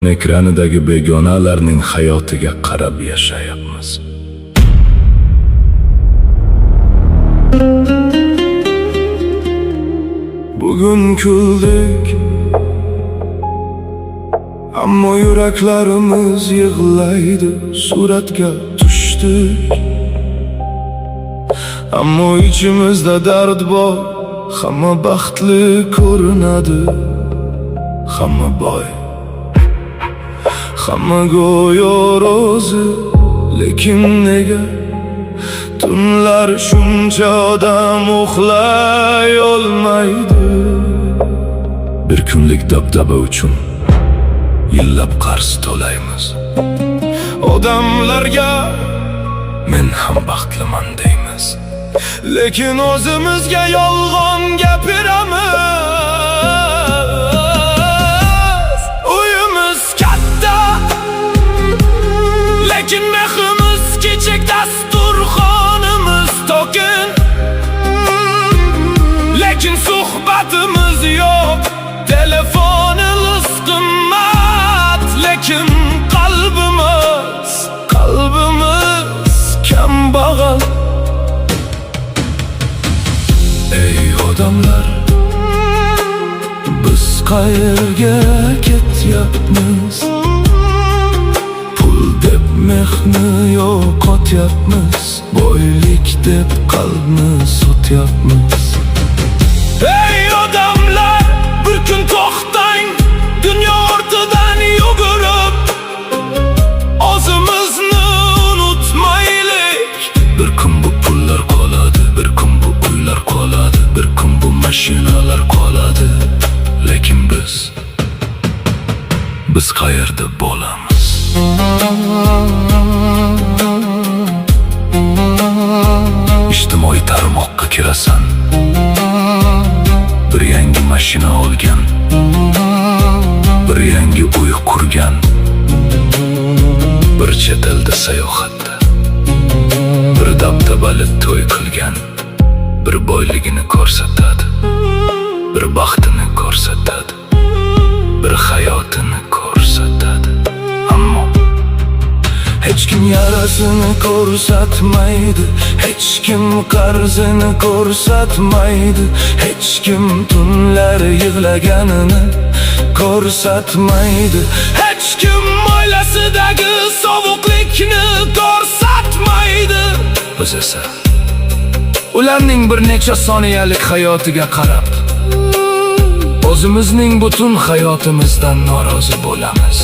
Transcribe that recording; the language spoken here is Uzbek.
Ekranidagi begonalarning hayotiga qarab yashayapmiz. Bugun kuldik, ammo yuraklarimiz yig'laydi. Suratga tushdik, ammo ichimizda dard bor. Hamma baxtli ko'rinadi, hamma boy, hamma go'yo rozi. Lekin nega tunlar shuncha odam uxlay olmaydi? Bir kunlik dabdaba uchun yillab qarz to'laymiz. Odamlarga men ham baxtliman deymiz, lekin o'zimizga yolg'on gapiramiz. Uyimiz katta, lekin mehrimiz kichik. Dasturxonimiz to'kin, lekin suhbatimiz yo'q. Telefonimiz qimmat, lekin qalbimiz kambag'al. Ey odamlar, biz qayerga ketyapmiz? Pul deb mehrni yo'qotyapmiz, boylik deb qalbni sotyapmiz. Ey odamlar, bir kun to'xtang dunyo ortidan yugurib. O'zimizni unutmaylik. Bir kun bu pullar qoladi, bir kun bu uylar qoladi, bir kun bu mashinalar qoladi. Lekin biz qayerda bo'lamiz? Ijtimoiy tarmoqqa kirasan, bir yangi mashina olgan, bir yangi uy qurgan, bir chet elda sayohatda, bir dabdabali to'y qilgan, bir boyligini ko'rsatadi, bir baxtini ko'rsatadi, bir hayotini ko'rsatadi. Ammo hech kim yarasini ko'rsatmaydi, hech kim qarzini ko'rsatmaydi, hech kim tunlari yig'laganini ko'rsatmaydi, hech kim oilasidagi sovuqlikni ko'rsatmaydi. Biz esa ularning bir necha soniyalik hayotiga qarab, o'zimizning butun hayotimizdan norozi bo'lamiz.